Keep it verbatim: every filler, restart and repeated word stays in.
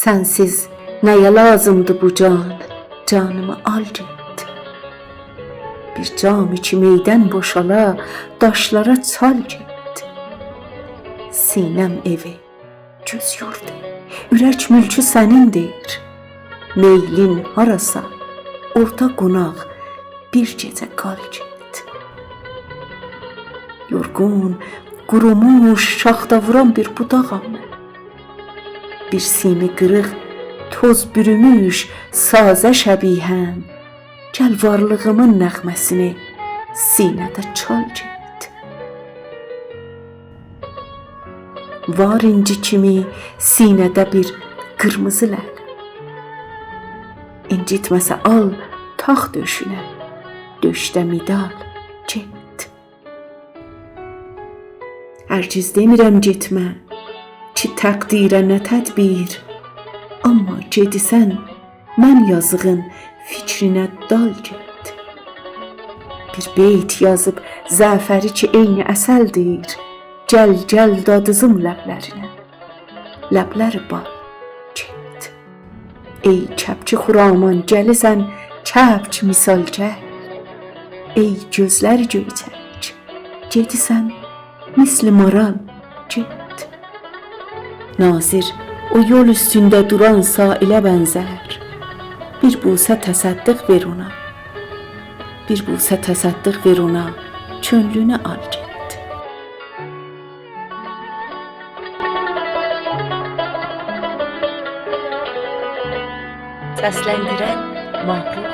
سنسیز نه‌یه لازیمدی بو جان؟ جانیمی آل گئت. بیر جام کی میدن بوشالا، داشلارا چال گئت. سینه‌م ائوی، گؤز یوردو، اورک مولکو سنیندیر. میلین هاراسا، اورادا قوناق، بیر گئجه قال گئت. یورغون، قوروموش، شاختا ووران بیر بوداغام من. بیر سیمی قیریق، توز بوروموش سازه شبیهم. گل وارلیغیمین نغمه‌سینی سینه‌ده چال گئت. وار اینجی کیمی سینه‌ده بیر قیرمیزی لعل. اینجیتمه‌سه آل، تاخ دؤشونه، دؤشده مدال، گئت. هرگز دئمیرم گئتمه، کی تقدیره نه تدبیر. آمما گئدیسن، من یازیغین فیکرینه دال گئت. بیر بیت یازیب زعفری کی عینی عسلدیر، گل، گل دادیزیم لبلرینه، لبلری بال، گئت. ای کپک خرامان، گلیسن کپک مثال گل. ای گؤزلری گؤیچک، گئدیسن مثل مارال، گئت. ناظر، او یول اوستونده دوران سائله بنزر. بیر بوسه تصدق وئر اونا. بیر بوسه تصدق وئر اونا، کؤنلونو آل گئت. سسلندیرن: ماهرخ